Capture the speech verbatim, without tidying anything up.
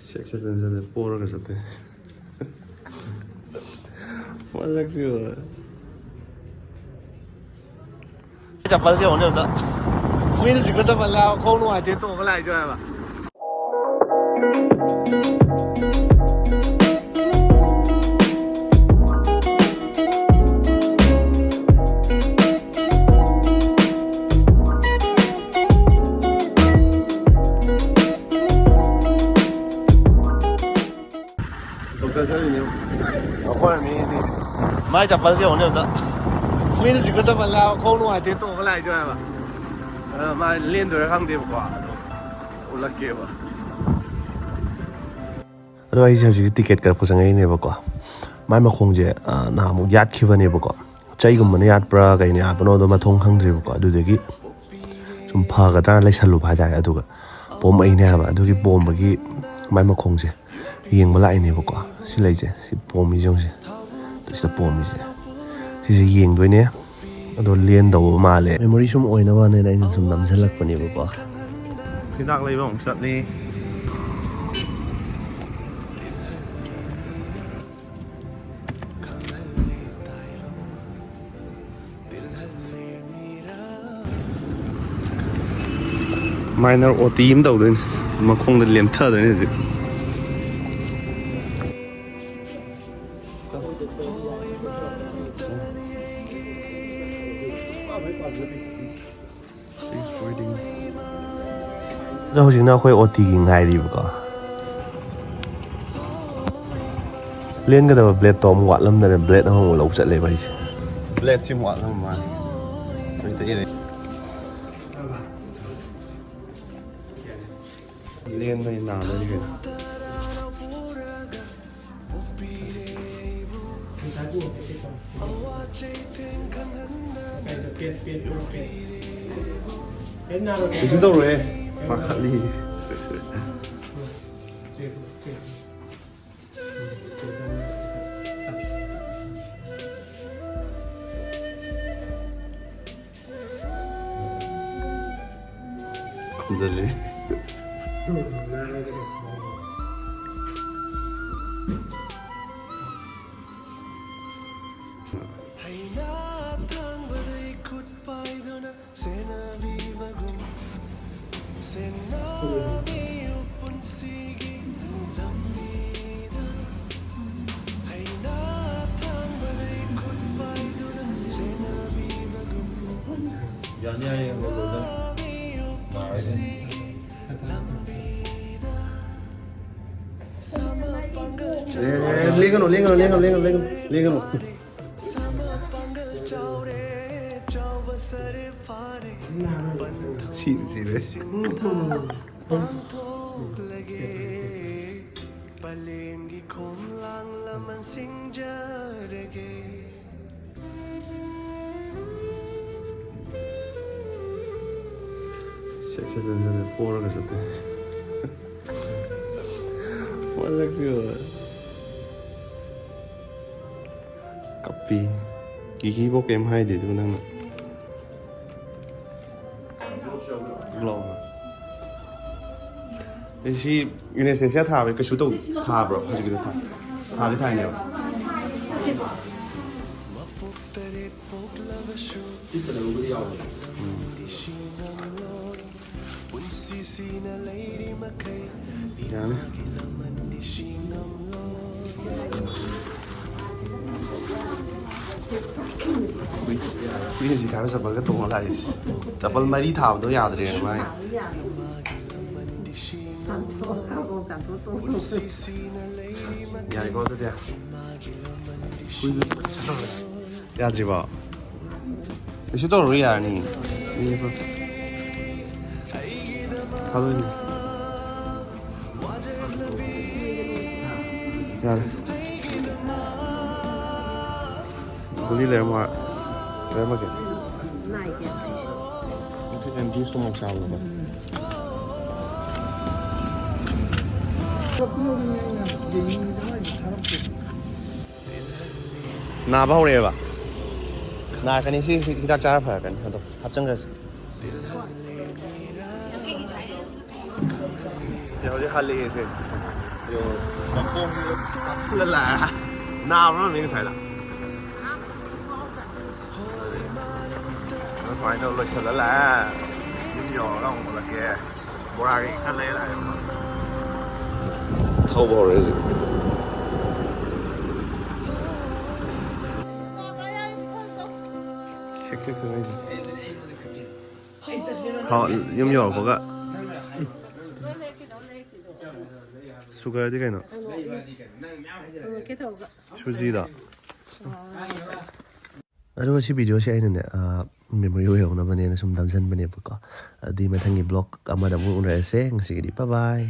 Section ꯆꯠꯂꯦ, ꯄꯣꯔꯒ ꯆꯠꯇꯦ꯫ ꯃꯁꯛꯁꯤꯕ꯫ ꯆꯄꯜꯁꯦ ꯌꯦꯡꯉꯨꯅꯦ ꯑꯝꯇ꯫ ꯃꯤꯅ ꯆꯤꯛꯄ ꯆꯄꯜ ꯂꯥꯛꯑ ꯈꯣꯡ ꯅꯨꯡꯉꯥꯏꯇꯦ ꯇꯣꯡꯉ ꯂꯥꯛꯏꯁꯦ ꯍꯥꯏꯕ꯫ ꯗꯣꯛꯇꯔ ꯆꯠꯂꯤꯅꯦ꯫ ꯑꯩꯈꯣꯏ ꯃꯤꯗꯤ ꯃꯥꯏ ꯆꯄꯜꯁꯦ ꯌꯦꯡꯉꯨꯅꯦ ꯑꯝꯇ꯫ ꯃꯤꯅ ꯆꯤꯛꯄ ꯆꯄꯜ ꯂꯥꯛꯑ ꯈꯣꯡ ꯅꯨꯡꯉꯥꯏꯇꯦ ꯇꯣꯡꯉ ꯂꯥꯛꯏꯁꯦ ꯍꯥꯏꯕ꯫ ꯑꯗ ꯃꯥ ꯂꯦꯟꯗꯣꯏꯔꯥ ꯈꯪꯗꯦꯕꯀꯣ꯫ ꯑꯗꯣ ꯎꯠꯂꯛꯀꯦꯕ꯫ ꯑꯗꯣ ꯑꯩꯁꯦ ꯍꯧꯖꯤꯛ ꯇꯤꯀꯦꯠ ꯀꯛꯄ ꯆꯪꯉꯛꯏꯅꯦꯕꯀꯣ꯫ ꯃꯥꯏ ꯃꯈꯣꯡꯁꯦ, ꯑ, ꯅꯍꯥꯟꯃꯨꯛ ꯌꯥꯠꯈꯤꯕꯅꯦꯕꯀꯣ꯫ ꯆꯩꯒꯨꯝꯕꯅ ꯌꯥꯠꯄ꯭ꯔꯥ ꯀꯩꯅ ꯌꯥꯠꯄꯅꯣꯗꯣ ꯃꯊꯣꯡ ꯈꯪꯗ꯭ꯔꯦꯕꯀꯣ꯫ ꯑꯗꯨꯗꯒꯤ ꯁꯨꯝ ꯐꯒꯗ꯭ꯔꯥꯅ ꯂꯩꯁꯜꯂꯨꯕ ꯍꯥꯏꯇꯥꯔꯦ꯫ ꯑꯗꯨꯒ ꯄꯣꯝꯃꯛꯏꯅꯦ ꯍꯥꯏꯕ꯫ ꯑꯗꯨꯒꯤ ꯄꯣꯝꯕꯒꯤ ꯃꯥꯏ ꯃꯈꯣꯡꯁꯦ ꯌꯦꯡꯕ ꯂꯥꯛꯏꯅꯦꯕꯀꯣ꯫ ꯁꯤ ꯂꯩꯁꯦ, ꯁꯤ ꯄꯣꯝꯃꯤꯁꯦ ꯌꯦꯡꯉꯨꯁꯦ꯫ ꯁꯤꯗ ꯄꯣꯝꯃꯤꯁꯦ꯫ ꯁꯤꯁꯦ ꯌꯦꯡꯗꯣꯏꯅꯦ꯫ ꯑꯗꯣ ꯂꯦꯟꯗꯧꯕ ꯃꯥꯜꯂꯦ꯫ ꯃꯦꯃꯣꯔꯤ ꯁꯨꯝ ꯑꯣꯏꯅꯕꯅꯦꯅ ꯑꯩꯅ ꯁꯨꯝ ꯅꯝꯁꯤꯜꯂꯛꯄꯅꯦꯕꯀꯣ꯫ ꯍꯤꯗꯥꯛ ꯂꯩꯕ ꯑꯃꯨꯛ ꯆꯠꯂꯤ꯫ ꯃꯥꯏꯅꯔ ꯑꯣ ꯇꯤ ꯑꯃ ꯇꯧꯗꯣꯏꯅꯤ꯫ ꯃꯈꯣꯡꯗ ꯂꯦꯟꯊꯗꯣꯏꯅꯤ ꯍꯧꯖꯤꯛ꯫ ꯑꯗꯣ ꯍꯧꯖꯤꯛꯅ ꯑꯩꯈꯣꯏ ꯑꯣ ꯇꯤꯒꯤ ꯉꯥꯏꯔꯤꯕꯀꯣ꯫ ꯂꯦꯟꯒꯗꯕ ꯕ꯭ꯂꯦꯗꯇꯣ ꯑꯃꯨꯛ ꯋꯥꯠꯂꯝꯗꯅ ꯕ꯭ꯂꯦꯗ ꯑꯃꯃꯨꯛ ꯂꯧ ꯆꯠꯂꯦꯕ ꯑꯩꯁꯦ꯫ ꯕ꯭ꯂꯦꯗꯁꯤ ꯑꯃꯨꯛ ꯋꯥꯠꯂꯝꯕ ꯃꯥꯜꯂꯦ꯫ ꯍꯧꯖꯤꯛꯇ ꯏꯔꯦ꯫ ꯂꯦꯟꯕꯅꯤ ꯅꯥꯗꯣꯏꯅꯤ ꯀꯩꯅꯣ꯫ ꯀꯩꯁꯨ ꯇꯧꯔꯣꯏꯍꯦ꯫ ꯄꯥꯈꯠꯂꯤ꯫ ꯈꯨꯝꯖꯜꯂꯤ꯫ ꯂꯦꯡꯒꯅꯨ, ꯂꯦꯡꯒꯅꯨ, ꯂꯦꯡꯒꯅꯨ, ꯂꯦꯡꯒꯅꯨ, ꯂꯦꯡꯒꯅꯨ, ꯂꯦꯡꯒꯅꯨ꯫ ꯁꯤꯔꯦ, ꯁꯤꯔꯦ꯫ ꯄꯂꯦꯝꯒꯤ ꯈꯣꯝꯂꯥꯡ ꯂꯃꯟ ꯁꯤꯡꯖꯔꯒꯦ꯫ ꯁꯦꯛ ꯁꯦꯛ ꯁꯦꯛ ꯁꯦꯛ ꯄꯣꯔꯒ ꯆꯠꯇꯦ꯫ ꯃꯁꯛꯁꯤꯒ꯫ ꯀꯞꯄꯤ꯫ ꯀꯤꯀꯤꯕꯣꯛ ꯀꯩꯝ ꯍꯥꯏꯗꯦ ꯑꯗꯨꯒ ꯅꯪꯅ꯫ ꯂꯥꯎꯅ꯫ ꯑꯩ ꯁꯤ ꯏꯅꯦꯁꯦꯟꯁꯤꯌꯥ ꯊꯥꯕ ꯀꯩꯁꯨ ꯇꯧ ꯊꯥꯕ꯭ꯔꯣ? ꯍꯧꯖꯤꯛꯀꯤꯗꯣ ꯊꯥ-, ꯊꯥꯗꯤ ꯊꯥꯏꯅꯦꯕ꯫ ꯎꯝ꯫ ꯌꯥꯅꯤ꯫ ꯍꯨꯏ-, ꯍꯨꯏꯅ ꯖꯤꯀꯥꯏꯕ ꯆꯄꯜꯒ ꯇꯣꯡꯉ ꯂꯥꯛꯏꯁꯦ꯫ ꯆꯄꯜ ꯃꯔꯤ ꯊꯥꯕꯗꯣ ꯌꯥꯗ꯭ꯔꯦꯅ ꯃꯥꯏ꯫ ꯌꯥꯏꯀꯣ ꯑꯗꯨꯗꯤ꯫ ꯍꯨꯏꯗꯣ ꯆꯠꯂꯨꯔꯦ꯫ ꯌꯥꯗ꯭ꯔꯤꯕꯣ? ꯀꯩꯁꯨ ꯇꯧꯔꯔꯣꯏ, ꯌꯥꯔꯅꯤ꯫ ꯊꯥꯗꯣꯛꯑꯣ꯫ ꯌꯥꯔꯦ꯫ ꯒꯨꯂꯤ ꯂꯩꯔꯝꯃꯣ ꯍꯥꯏ꯫ ꯂꯩꯔꯝꯃꯒꯦ꯫ ꯅꯥꯏꯗꯦ꯫ ꯅꯨꯡꯁꯤꯠ ꯌꯥꯝ ꯖꯨꯁ ꯇꯧꯔ ꯆꯥꯕꯗꯣ꯫ ꯅꯥꯕ ꯍꯧꯔꯛꯑꯦꯕ꯫ ꯅꯥꯔꯛꯀꯅꯤ, ꯁꯤ ꯍꯤꯗꯥꯛ ꯆꯥꯔ ꯐꯔꯛꯀꯅꯤ꯫ ꯑꯗꯣ ꯍꯥꯞꯆꯤꯟꯈ꯭ꯔꯁꯤ꯫ ꯁꯦ, ꯍꯧꯖꯤꯛ ꯍꯜꯂꯛꯑꯦ ꯁꯦ꯫ ꯌꯣ, ꯃꯈꯣꯡꯁꯤꯗ ꯀꯥꯞꯁꯤꯜꯂ ꯂꯥꯛꯑꯦ꯫ ꯅꯥꯕ꯭ꯔꯣ ꯅꯪ ꯉꯁꯥꯏꯗ? ꯑꯗꯣ ꯁꯨꯃꯥꯏꯅ ꯇꯧꯔ ꯂꯣꯏꯁꯤꯜꯂ ꯂꯥꯛꯑꯦ꯫ ꯌꯨꯝ ꯌꯧꯔꯒ ꯑꯃꯨꯛ ꯎꯠꯂꯛꯀꯦ꯫ ꯕꯣꯔꯥꯒꯤ ꯈꯔ ꯂꯩꯔ ꯂꯥꯛꯑꯦ꯫ ꯊꯧꯕ ꯍꯧꯔꯦ ꯍꯧꯖꯤꯛ꯫ ꯁꯦꯛ ꯁꯦꯛ ꯆꯪꯉꯛꯏꯁꯦ꯫ ꯍꯥꯎ, ꯌꯨꯝ ꯌꯧꯔꯛꯄꯒ꯫ ꯁꯨꯒꯔꯗꯤ ꯀꯩꯅꯣ? ꯁꯨꯖꯤꯗꯣ? ꯑꯗꯨꯒ ꯁꯤ ꯚꯤꯗꯤꯑꯣꯁꯦ ꯑꯩꯅꯅꯦ, ꯃꯦꯃꯣꯔꯤ ꯑꯣꯏꯍꯧꯅꯕꯅꯦꯅ ꯁꯨꯝ ꯅꯝꯁꯤꯟꯕꯅꯦꯕꯀꯣ꯫ ꯑꯗꯨꯗꯤ ꯃꯊꯪꯒꯤ ꯕ꯭ꯂꯣꯒ ꯑꯃꯗ ꯑꯃꯨꯛ ꯎꯅꯔꯁꯦ꯫ ꯉꯁꯤꯒꯤꯗꯤ bye bye꯫